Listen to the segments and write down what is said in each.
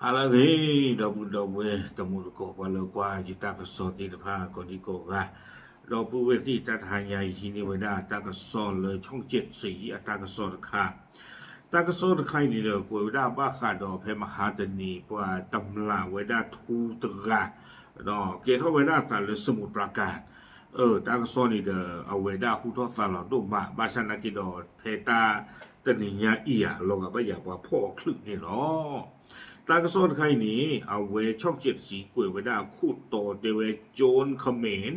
ဟါလၢအဂ့ၤ ဒီပုၢ်ဒီဝဲၢ်တံၤသကိး ပှၤလၢကွၢ်ယတၢ်ကစီၣ်သ့ၣ်တဖၣ်ကိးဒံကိးဂၤ, ဒီပုၢ်ဝဲၢ်သ့ၣ် တၢ်တဟါညါအံၤ ဟံးန့ၢ်ဝဲဒၣ်တၢ်ကစီၣ်လၢ ဆီၣ်ကၠဲးစံ အတၢ်ကစီၣ်တခါ, တၢ်ကစီၣ်တခါအံၤန့ၣ်ဒီး ကွဲးဝဲဒၣ်ဘၣ်ဃးဒီးဖဲမဟါတနံၤ ပှၤတမျးဝဲဒၣ်ထူတဂၤ ကဲထီၣ်ဝဲဒၣ်အသးလၢစမုတ်ပြၤကၤ တၢ်ကစီၣ်န့ၣ်ဒီး အဝဲဒၣ်ဟူထီၣ်သါလီၤဒိၣ်မး ဘၣ်ဆၣ်နာ်က့ဒီး ဖဲတၢ်တနံၤညါအံၤဧါ လီၤဂာ်ဘၣ်ယၤပှၤဖီၣ်အီၤချုးန့ၣ်လီၤ. တၢ်ကစီၣ်တခါအံၤန့ၣ် အဝဲဆီၣ်ကၠဲးစံ ကွဲးဝဲဒၣ်အခိၣ်တီတဲဝဲ โจรเขมร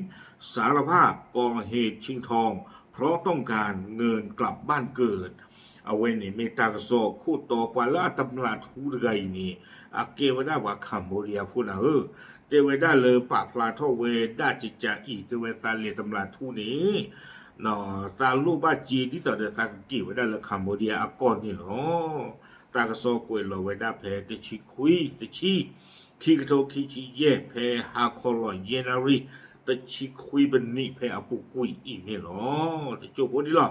สารภาพก่อเหตุชิงทองเพราะต้องการเงินกลับบ้านเกิด အဝဲန့ၣ်မ့ၢ်တၢ်ကစီၣ်ခိၣ်တီ ပှၤလၢအတမျးထူတဂၤအံၤန့ၣ် အကဲဝဲဒၣ်ပှၤ Cambodia ဖိနၤဧၢ, တဲဝဲဒၣ်လၢပာ်ဖျါထီၣ်ဝဲဒၣ်ကကးအံၤ တဲဝဲသးလဲၤတမျးထူန့ၣ် သးလိၣ်ဘၣ်စ့ဒ်သိးဒီးသးကက့ၤဝဲဒၣ်လၢ Cambodia အကီၢ်န့ၣ်လီၤ. တၢ်ကစီၣ်ကွဲးလီၤဝဲဒၣ်ဖဲတဆံခွံ တဆံ ခံကထိခံဆံယဲၢ် ဖဲဟါခီလီၤ ယဲၢ်နၣ်ရံၣ် တဆံခွံပနံး ဖဲအပူၤကွံာ်အံၤန့ၣ်လီၤ. တကၠိဖိဒ်လီၤ.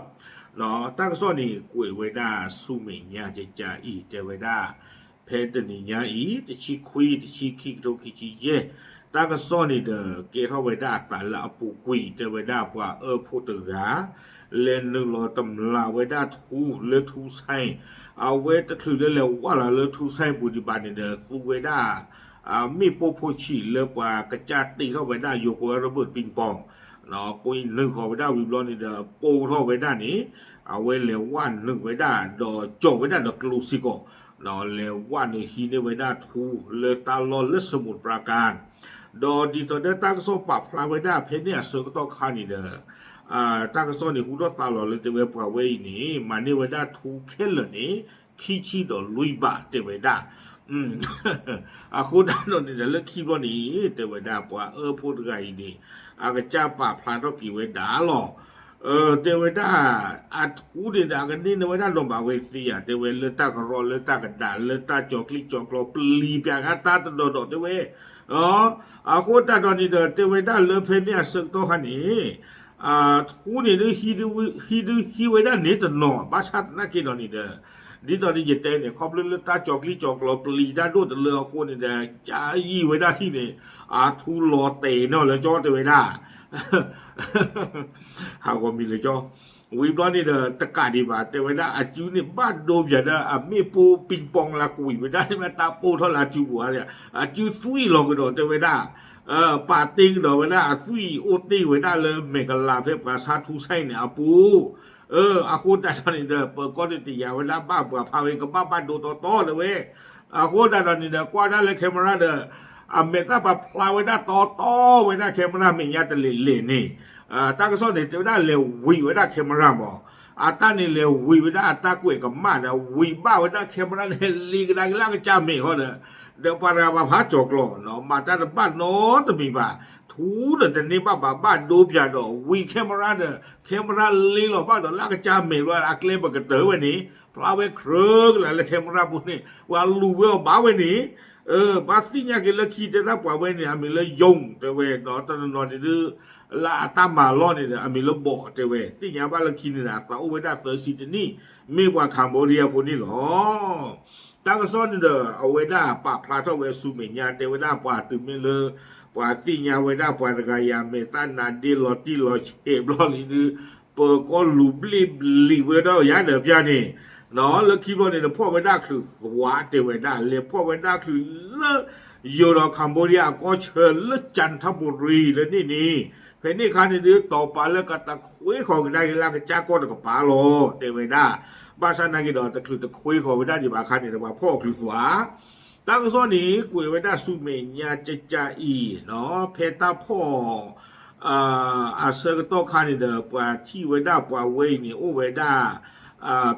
တၢ်ကစီၣ်န့ၣ် ကွဲးဝဲဒၣ်ဆူမဲာ်ညါကကးအံၤ တဲဝဲဒၣ် ဖဲတနံၤညါအံၤ တဆံခွံ တဆံ ခံကထိခံဆံယဲၢ် တၢ်ကစီၣ်န့ၣ်ဒီး ကဲထီၣ်ဝဲဒၣ်အသးလၢအပူၤကွံာ် တဲဝဲဒၣ်ပှၤအၢဖိတဂၤ လဲၤနုာ်လီၤတမျးဝဲဒၣ်ထူလၢထူစဲ အဝဲတချုးလၢလဲၤဝၢ်လီၤလၢထူစဲပူၤဒံးဘၣ်န့ၣ်ဒီး သူဝဲဒၣ် မ့ၣ်ပိၢ်ဖိဆံးလၢပှၤကစၢ်တ့ထီၣ်ဝဲဒၣ် ယိၤကိးဝဲ rubber ping pong ကိးနုာ်ဃီၤဝဲဒၣ်ဝံၤဘျီန့ၣ်ဒီး ပိၢ်ထီၣ်ဝဲဒၣ်န့ၣ် အဝဲလဲၤဝၢ်နုာ်ဝဲဒၣ် ဒီးကၠီၤဝဲဒၣ်ဒီးကျိစ့ၢ်ကီး လဲၤဝၢ်နုာ်ဟံးန့ၢ်ဝဲဒၣ်ထူလၢတၢ်လီၢ်လၢစမုတ်ပြၤကၤ ဒီးဒ်သိးဒီးတၢ်ကစီၣ်ပာ်ဖျါဝဲဒၣ်ဖဲန့ၣ်အဆၢကတီၢ်ခါန့ၣ်ဒီး တၢ်ကစီၣ်န့ၣ်ဟူထီၣ်သါလီၤလၢတဲဝဲပှၤဝဲအံၤန့ၣ် မၤန့ၢ်ဝဲဒၣ်ထူခဲလၢာ်န့ၣ် ခံဆံဒီးလွံၢ်ဘးတဲဝဲဒၣ် အဃိသတးဒီးန့ၣ်ဒီးလၢခံဘျီန့ၣ် တဲဝဲဒၣ်ပှၤအၢဖိတဂၤအံၤန့ၣ် အကစၢ်ပာ်ဖျါထီၣ်က့ၤဝဲဒၣ်လီၤ. တဲဝဲဒၣ် အထူန့ၣ်ဒီး အကန့ၢ်န့ၢ်ဝဲဒၣ်ဒီးမၤဝဲသ့ဧါ တဲဝဲလၢတၢ်ကရီလၢတၢ်ကဒါ လၢတၢ်ကၠီၤကျံကၠီၤကျီ ပျံၤပျးကါတၢ်တဒီးဒီးတဲဝဲ အဃိသတးဒီးန့ၣ်ဒီး တဲဝဲဒၣ်လၢဖဲန့ၣ်အဆၢကတီၢ်ခါန့ၣ် ထူန့ၣ်ဒုး ဟံးဒုးဟံးဝဲဒၣ်န့ၣ်တနီၤ ဘၣ်ဆၣ်သနာ်က့ဒီးန့ၣ်ဒီး ဒ်သိးဒီးယတဲန့ၣ် ခီဖျိလၢတၢ်ကၠီၤကျံကၠီၤကျီပျံၤတၢ်ဒိၣ်တလၢအဃိန့ၣ်ဒီး ကၢ်ယံာ်ဝဲဒၣ်ထံၣ်န့ၣ် အထူလီၤတဲာ်နီၣ်လၢကၠီတဲဝဲဒၣ် ဟးဂီၤမံၤလၢကၠီ ဝံၤဘျီန့ၣ်ဒီး တကးဒံးဘၣ် တဲဝဲဒၣ်အစုန့ၣ် ဘၣ်ဒိပၠးဒီးအမ့ၣ်ပိၢ် ping pong လၢကွံာ်ဝဲဒၣ်န့ၣ် မ့ၢ်တၢ်ပိၢ်ထီၣ်လၢအစုပူၤဧါ အစုသွံၣ်လီၤကဒီးတဲဝဲဒၣ် ပာ်တ့ၢ်ကဒီးဝဲဒၣ်အသွံၣ်အိၣ်တ့ၢ်ဝဲဒၣ်လၢမဲာ်ကလၤဖဲပှၤဆါထူစဲန့ၣ်အပူၤ အဃိသတးဒီးန့ၣ်ဒီး ပၢၤကီၢ်န့ၣ်တယာ်ဝဲဒၣ်ဘၣ်ပှၤဖးဝဲကဘၣ်ဘၣ်ဒိတီတီတဲဝဲ အဃိသတးဒီးန့ၣ်ဒီး ကွၢ်ဒၣ်လၢ camera ဒီး အမဲာ်သၣ်ပာ်ဖျါဝဲဒၣ်တီတီဝဲဒၣ် camera မဲာ်ညါတလဲၤလဲၤန့ၣ် တၢ်ကစီၣ်န့ၣ် တဲဝဲဒၣ်လဲၤဝံၤဝဲဒၣ် camera မး အတၢ်န့ၣ်လဲၤဝံၤဝဲဒၣ်အတၢ်ကွဲးကမၣ်ဒီး ဝံၤဘၣ်ဝဲဒၣ် camera န့ၣ် ဟဲလ့ကဒါက့ၤလၢအကစၢ်မဲာ်ဃီဒီး ဒီးပှၤတဂၤပာ်ဖျါကၠီၤကျီ မၤတၢ်တဘၣ်နီတမံၤဘၣ် ထူဒီးတန့ၢ်ဘၣ်ဘၣ်ဘၣ်ဒိပၠးဒီး ဝံၤ camera ဒီး camera လ့လီၤဘၣ်ဒီးလၢအကစၢ်မဲာ်ဘျီ အကျဲပကတၢၢ်ဝဲန့ၣ် ဖျါဝဲခြၢကလၤလၢ camera ပူၤန့ၣ် ပှၤလူၤဝဲအီၤဘၣ်ဝဲန့ၣ် ဘၣ်သ့ၣ်ညါက့ၤလၢခံတဲဒၣ်ပှၤဝဲန့ၣ် အမံၤလၢယိၤတဲဝဲ ဒီးတနီၤနီၤန့ၣ်ဒုး လၢအတၢ်မၤလီၢ်န့ၣ်ဒီး အမံၤလၢဘီးတဲဝဲ သ့ၣ်ညါဘၣ်လၢခံန့ၣ်ဒီး အသးအိၣ်ဝဲဒၣ်သၢဆံတနံၣ် မ့ၢ်ပှၤ Cambodia ဖိန့ၣ်လီၤ. တၢ်ကစီၣ်န့ၣ်ဒီး အဝဲဒၣ်ပာ်ဖျါထီၣ်ဝဲဆူမဲာ်ညါ တဲဝဲဒၣ်ပှၤတုၤမ့ၢ်လၢ ပှၤသ့ၣ်ညါဝဲဒၣ်ပှၤတဂၤအံၤ အမဲာ်သၣ်နါဒ့လီၤတံၢ်လီၤဆဲးဘျီန့ၣ်ဒုး ပၢၤကီၢ်လူၤဘျ့ၣ်ဘျံးဝဲဒီးယၤဒီးပျၢ်န့ၣ် လၢခံဘျီန့ၣ်ဒီး ဖီၣ်ဝဲဒၣ်ချုးသွးတဲဝဲဒၣ် လဲၤဖီၣ်ဝဲဒၣ်ချုးလၢ ယိၤဒီး Cambodia အကီၢ်ဆၢလၢ Chanthaburi လၢန့ၣ်န့ၣ် ဖဲန့ၣ်အခါန့ၣ်ဒုး တီၤပာ်လၢကတခွ့ဃီၤကဒါက့ၤလၢအကစၢ်ကီၢ်တကပၤလီၤ တဲဝဲဒၣ် ဘၣ်ဆၣ်နာ်က့ဒီး တချုးတခွ့ဃီၤဝဲဒၣ်ဒံးဘၣ်အခါန့ၣ်ဒီး ပှၤဖီၣ်အီၤချုးသွး တၢ်ကစီၣ်န့ၣ် ကွဲးဝဲဒၣ်ဆူမဲာ်ညါကကးအံၤ ဖဲတၢ်ဖီၣ် အဆၢကတီၢ်ခါန့ၣ်ဒီး ပှၤထံၣ်ဝဲဒၣ်ပှၤဝဲအံၤန့ၣ် အိၣ်ဝဲဒၣ်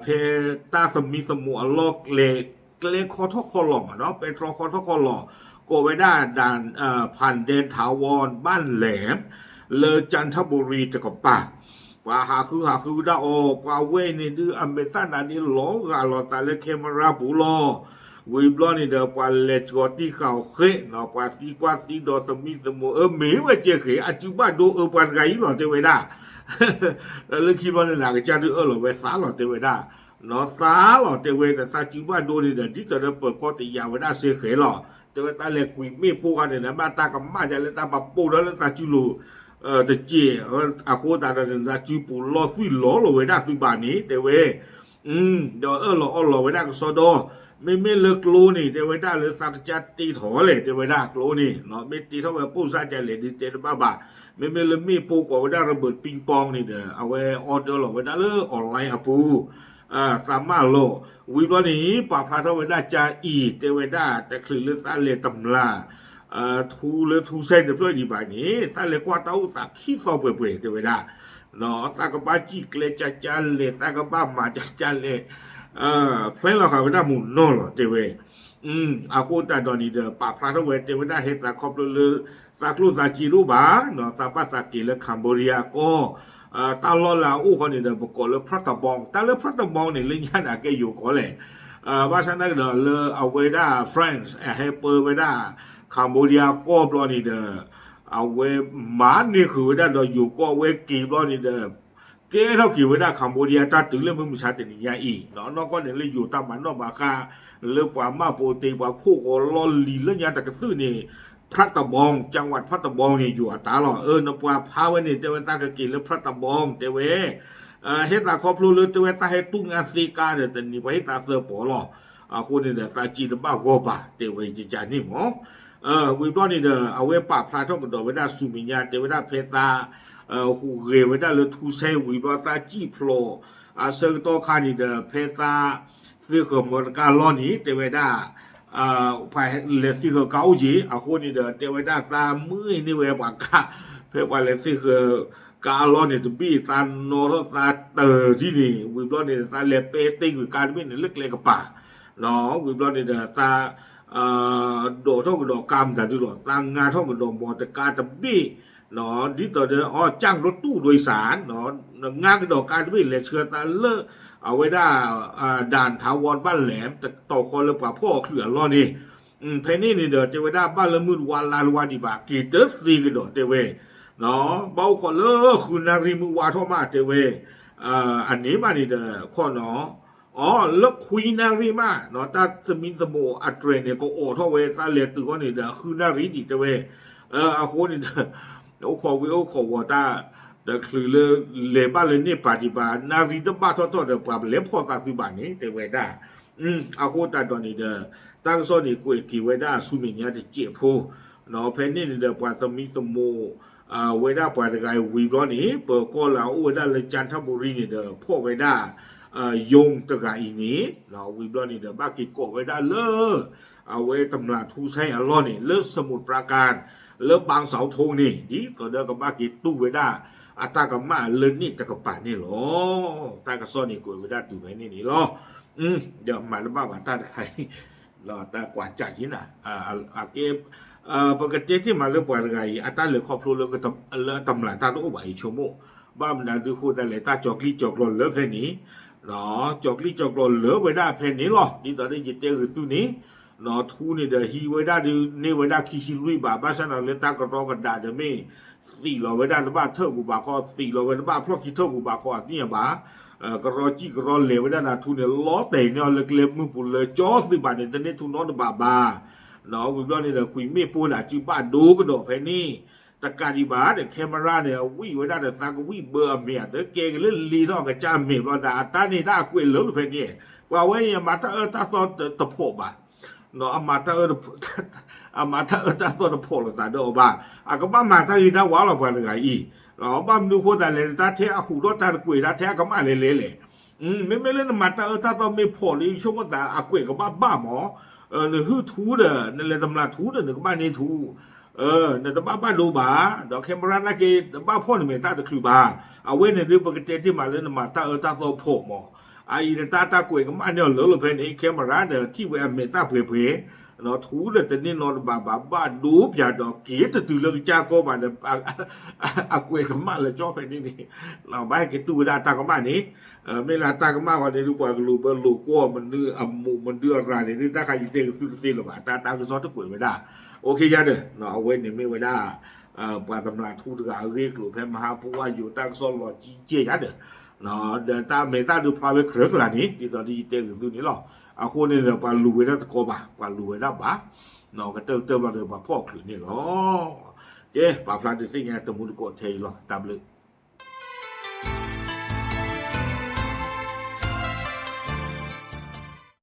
ဖဲတၢ်သမံသမိးအလီၢ်ကျဲ ကျဲခီထီၣ်ခီလီၤမးနီၤ ပဲတြီခီထီၣ်ခီလီၤ ကိးဝဲဒၣ် ဖၣ်ဒဲထးဝီ ဘၣ်လဲၣ် လၢ Chanthaburi တကပၤ ပှၤဟးဃုဟးဃုဝဲဒၣ်အီၤ ပှၤဝဲအံၤန့ၣ်ဒုး အမဲာ်သၣ်နါဒ့လီၤဂာ်လီၤသးလၢ camera ပူၤလီၤ. ဝံၤဘျီန့ၣ်ဒီး ပှၤလဲၤစှီၤတံၢ်ဃာ်အီၤဃဲးနီၤ ပှၤသံကွၢ်သံဒီးသမံသမိး အၢ မ့ၢ်ဝဲကဲဃဲၤ အစုဘၣ်ဒိအၢပှၤတဂၤအံၤလီၤ တဲဝဲဒၣ် လၢခံဘျီန့ၣ်ဒီး အကစၢ်ဒုးအၢၣ်လီၤဝဲသးလီၤ တဲဝဲဒၣ် သးလီၤ တဲဝဲဒီး သးစုဘၣ်ဒိန့ၣ်ဒီး ဒ်သိးဒီးပၢၤကီၢ်တယာ်ဝဲဒၣ်စ့ဃဲၤလီၤ. တဲဝဲတၢ်လဲၤကွံာ်မ့ၣ်ပိၢ်ခါန့ၣ်ဒီး ဘၣ်တၢ်ကမၣ်ဒ်လၢတၢ်ပာ်ပိၢ်ဒီးလၢသးစုလိၤ တစဲး အဃိသတးဒီး သးစုပူၤလီၢ်သွံၣ်လီၤလိာ်ဝဲဒၣ်သုဘၣ်န့ၣ် တဲဝဲ ဒီးအၢၣ်လီၤအီလီၤဝဲဒၣ်ကစီဒီ, မ့မ့ၢ်လၢကျိန့ၣ် တဲဝဲဒၣ်လၢသးကစၢ်တ့ထီၣ်လဲၣ် တဲဝဲဒၣ်ကျိန့ၣ် မ့ၢ်တ့ထီၣ်ဝဲပိၢ်စၢ်ကလဲၣ်ဒုးတဲတဘၣ်ဘၣ်. မ့မ့ၢ်လၢမ့ၣ်ပိၢ်ကိးဝဲဒၣ် rubber ping pong န့ၣ်ဒီး အဝဲ order လီၤဝဲဒၣ်လၢ online အပူၤ သးမၢလီၤ. ဝံၤဘျီန့ၣ် ပာ်ဖျါထီၣ်ဝဲဒၣ်ကၠါအံၤ တဲဝဲဒၣ်တချုးလၢသးလဲၤတမျၢ် ထူလၢထူစဲတဖျၢၣ်ဒံးဘၣ်န့ၣ် သးလဲၤကွၢ်တၢ်အိၣ်သးခံသီပှဲၤပှဲၤ တဲဝဲဒၣ် သးကဘၣ်စံၣ်ကျဲကၠါကၠါလဲၣ် သးကဘၣ်မၤကၠါကၠါလဲၣ် plan လီၤဃာ်ဝဲဒၣ်မုၢ်နီၢ်လီၤ တဲဝဲ. အဃိသတးဒီးန့ၣ်ဒီး ပာ်ဖျါထီၣ်ဝဲ တဲဝဲဒၣ်ဟဲသးခီဖျိလၢ သးကျိၣ်သးစ့တအိၣ်ဘၣ် သးဘၣ်သးက့ၤလၢ Cambodia ကီၢ် တၢ်လီၢ်လၢအအိၣ်ဃီန့ၣ်ဒီး ပကိးလၢ Praptobong တၢ်လၢ Praptobong န့ၣ် လၢညါန့ၣ် အကဲယိၤကီၢ်လဲၣ်. ဘၣ်ဆၣ်သနာ်က့ဒီး လၢအဝဲဒၣ် France အဟဲပၢဝဲဒၣ် Cambodia ကီၢ်ဘျီန့ၣ်ဒီး အဝဲမၤန့ၢ်ဃုာ်ဝဲဒၣ်ဒီးယိၤကီၢ်ဝဲက့ၤဘျီန့ၣ်ဒီး ကဲထီၣ်က့ၤဝဲဒၣ် Cambodia တၢ်တုၤလၢမုၢ်မဆါတနံၤညါအံၤ နီၢ်ကီၢ်န့ၣ်လၢယိၤတၢ်မၤနီၣ်မၤဃါ လၢပှၤမၢ်ပိာ်တ့ၢ်ပှၤခိၣ်ဃီလီၢ်လံၤလၢညါတကသုၣ်န့ၣ် Praptobong ကၠၣ်ဝး Praptobong န့ၣ် ယိၤအတၢ်လီၤ. အၢ နပှၤဖးဝဲန့ၣ် တဲဝဲသးကက့ၤလၢ Praptobong တဲဝဲ ဟဲသးခီဖျိလၢတဲဝဲသးဟဲတူၢ်နါသ့ကါဒီး တနံၤပှၤဟ့ၣ်သးသၢပီၤလီၤ. အဃိန့ၣ်ဒီး သးစ့တဘၣ်ဂီၢ်ဘၣ် တဲဝဲယကန့ၣ်မး ဝံၤဘျီန့ၣ်ဒီး အဝဲပာ်ဖျါထီၣ်ကဒီးဝဲဒၣ်ဆူမဲာ်ညါ တဲဝဲဒၣ်ဖဲသး ဟူးဂဲၤဝဲဒၣ်လၢထူစဲဝံၤဘျီ သးစံၣ်ဖျိး အဆၢကတီၢ်ခါန့ၣ်ဒီး ဖဲသး သ့ၣ်ဃၢၤမီတကါလီၢ်န့ၣ် တဲဝဲဒၣ် ပှၤလဲၤသ့ၣ်ဃၢၤကါအိၣ်က့ၤ အဃိန့ၣ်ဒီး တဲဝဲဒၣ်သးမုၢ်အ့န့ၢ်ဝဲပှၤကါ ဖဲပှၤလဲၤသ့ၣ်ဃၢၤကါအလီၢ်န့ၣ် တဘ့ၣ်သးနီၣ်ထီၣ်သးတၢၢ်ထံၣ်န့ၣ် ဝံၤဘျီန့ၣ် သးလဲၤပဲတ့ၢ်ကွံာ်ကါတဘ့ၣ်န့ၣ် လၢကျဲကပၤ ဝံၤဘျီန့ၣ်ဒီး သး ဒိးထီၣ်ကဒီးကါမတၤဒုလီၤ သးငါထီၣ်ကဒီးမီတကါတဘ့ၣ် ဒ်သိးဒီး အီ จ้างรถตู้โดยสาร နငါကဒီးကါတဘ့ၣ် လဲၤဆှၢသးလၢ အဝဲဒၣ် ด่านถาวรบ้านแหลม တတီၤဃီလၢပှၤဖီၣ်အီၤချုးအလီၢ်န့ၣ် ဖဲန့ၣ်န့ၣ်ဒီး တဲဝဲဒၣ်ဘၣ်လၢမုၢ်တဝါလါတဝါဒံးဘၣ် က့ၤတသ့ကဒီးတဲဝဲ ဘၣ်အိၣ်ခိးလၢဃုနၣ်ရံၣ်မုၢ်ဝါထီၣ်မးတဲဝဲ အန့ၣ်မးန့ၣ်ဒီး ခီနီၤ အီ လၢခွံနၣ်ရံၣ်မး တၢ်သမံသမိးအတြဲၤန့ၣ် ကအိးထီၣ်ဝဲ သးလဲၤတုၤဃီန့ၣ်ဒီး ဃုနၣ်ရံၣ်ဒံးတဲဝဲ အဃိန့ၣ်ဒီး အိၣ်ခိးဝံၤအိၣ်ခိးဝီၤတၢ် တချုးလၢ လဲၤဘၣ်လၢန့ၣ်ပာ်ဒံးဘၣ် နၣ်ရံၣ်တဘၣ်ထီၣ်ထီၣ်ဒီး ပှၤပလဲၤဖီၣ်သးသုဘၣ်န့ၣ် တဲဝဲဒၣ် အဃိသတးဒီးန့ၣ်ဒီး တၢ်ကစီၣ်န့ၣ်ကွဲးက့ၤဝဲဒၣ်ဆူမဲာ်ညါတစဲးဖိ ဖဲန့ၣ်န့ၣ်ဒီး ပှၤသမံသမိး ဝဲဒၣ်ပှၤတဂၤအံၤဝံၤဘျီန့ၣ် ပၢၤကီၢ်လၢအအိၣ်ဝဲဒၣ်လၢ ကၠၣ်ထၣ်ဘူရံန့ၣ်ဒီး ဖီၣ်ဝဲဒၣ် ယိၤတဂၤအံၤန့ၣ် ဝံၤဘျီန့ၣ်ဒီး ဘၣ်က့ၤကိးဝဲဒၣ်လၢ အဝဲတမျၢ်ထူစဲအလီၢ်န့ၣ် လၢစမုတ်ရပၤကၣ် လၢဘၣ်စီၤထိန့ၣ် ဒ်သိးဒီးကဘၣ်က့ၤတူၢ်ဝဲဒၣ် အတၢ်ကမၣ်လၢန့ၣ်တကပၤန့ၣ်လီၤ. တၢ်ကစီၣ်န့ၣ်ကွဲးဝဲဒၣ်တုၤဖဲန့ၣ်န့ၣ်လီၤ. ဒီးမၤတဘၣ်ဘၣ်တၢ်တခါအံၤ တၢ်ကွၢ်ကၢ်က့ၤနၤ အကဲ ပကတဲတ့ၢ်မးလၢပှၤတဂၤအံၤ အတၢ်လဲၤခီဖျိလၢ လၢအတမျၢ်တၢ်တအိၣ်ဘၣ်အံၤဆိကမိၣ် ဘၣ်မနုၤဒုးဃိသတးလဲၣ် တၢ်ကၠီၤကျံးကၠီၤကျီၤလၢဖဲန့ၣ် ကၠီၤကျံးကၠီၤကျီၤလၢဝဲဒၣ်ဖဲန့ၣ်လီၤ. ဒ်သိးဒီးယတဲဂ့ၤသုန့ၣ် ထူန့ၣ်ဒီးဟံးဝဲဒၣ်ဒုးန့ၢ်ဝဲဒၣ်ခံဆံလွံၢ်ဘး ဘၣ်ဆၣ်ဒီးလၢတၢ်ကရီကဒးဒီးမ့ၢ် သံးလီၤဝဲဒၣ်တဘၣ်ထၢၣ်ပူၤဘၣ်ခီ သံးလီၤဝဲတဘၣ်ဖျီၣ်ခံထၢၣ်ပူၤဘၣ်ခီ အသ့ၣ်ညါဘၣ် ကရီကံၢ်ကရီလဲၤဝဲဒၣ်ဒီးထူန့ၣ် လီၤတဲာ်န့ၢ်အီၤလၢကျဲမုၢ်ပူၤလၢကၠီသုးဘၣ်န့ၣ် တန့ၢ်ထူနီတဘးဘၣ် ဝံၤဘျီန့ၣ်ဒီး ကွံာ်မ့ၣ်ပိၢ်ဒီး အစုဘၣ်ဒိကဒီးဖဲန့ၣ် တကးဒံးဘၣ်ဒီး camera န့ၣ် အဝံၣ်ဝဲဒၣ်ဒီး သးကဝံၣ်ဘၢအမဲာ် အသးကဲက့ၤလၢလ့ထီၣ်ကစၢ်အမဲာ်ဘျီဒီး အတၢ်န့ၣ်တၢ်အကွဲးလၢလၢဖဲန့ၣ် ပှၤဝဲအံၤအမၤတၢ်အၢတၢ်သီတဖီၣ်ဘၣ် အမၤတၢ်အၢတၢ်သီတဖီၣ်လိာ်သးဒီးအီၤဘၣ် အကဘၣ်မၤတၢ်ဂ့ၤတၢ်ဝါလီၤပှၤတဂၤအံၤ ဘၣ်မနုၤဃိသတးလဲၣ် တၢ်ထဲအဟူးထီၣ်တၢ်တကွဲး တၢ်ထဲအကမၣ်လဲၤလဲၤလဲၣ် မ့မ့ၢ်လၢနမၤတၢ်အၢတၢ်သီမ့ၢ်ဖီၣ်လံ ဆိကမိၣ်သးအကွဲးကဘၣ်ဘၣ်မး နဟုၣ်ထူဒီး နလဲၤတမျၢ်ထူဒီး နကဘၣ်န့ၢ်ထူ နတဘၣ်ဘၣ်ဒိဘၣ် ဒီး camera နာ်က့ တဘၣ်ဖီၣ်နမဲာ်သၣ်တချုးဘၣ် အဝဲန့ၣ်ဒုးပကတဲတ့ၢ်မးလၢနမၤတၢ်အၢတၢ်သီဖီၣ်မး အအံၤတၢ်တၢ်ကွဲးကမၣ်န့ၢ်အီၤလၢလီၤဖဲန့ၣ် camera ဒီးထံၣ်ဝဲအမဲာ်သၣ်ပှဲၤပှဲၤ ထူဒီးတန့ၢ်နီတဘးဘၣ် ဘၣ်ဒိပၠးဒီးက့ၤတတုၤလၢကစၢ်ကီၢ်ဘၣ်ဒီး အကွဲးကမၣ်လၢကၠီဖဲန့ၣ်န့ၣ် ဘၣ်ဟဲက့ၤတူၢ်ဝဲဒၣ်အတၢ်ကမၣ်န့ၣ် မ့ၢ်လၢအတၢ်ကမၣ်ဃီန့ၣ်ဒုး ပှၤကလူးဘၢလိာ်ကွီၢ်မနုၤအမိၢ်မနုၤအရၤန့ၣ်ဒုး တၢ်ခါယတဲကသုတသ့လၢၤဘၣ် တၢ်တၢ်ကစီၣ်တကွဲးဝဲဒၣ် အိၣ်ခ့ယါဒီး အဝဲန့ၣ်မ့ၢ်ဝဲဒၣ် ပှၤတမျၢ်ထူတဂၤအဂ့ၢ်ကျိၤဖဲမဟါပူၤအယိာ်တၢ်ကစီၣ်လီၤကံကဲယါဒီး ဒီးတၢ်မဲာ်သၣ်ဒုးဖျါဝဲကြၢးကလာ်န့ၣ် ဒ်သိးဒီးယတဲဂ့ၤသုန့ၣ်လီၤ. အဃိန့ၣ်ဒီး ပှၤလူၤဝဲဒၣ်တကီဘၣ်, ပှၤလူၤဝဲဒၣ်ဘၣ်, ကတၢၢ်ကတၢၢ်ဘျီဒီးပှၤဖီၣ်ချုးန့ၣ်လီၤ. ကဲ ပာ်ဖျါဒုးသ့ၣ်ညါတမူတကိးထဲအံၤလီၤ. တၢ်ဘျုး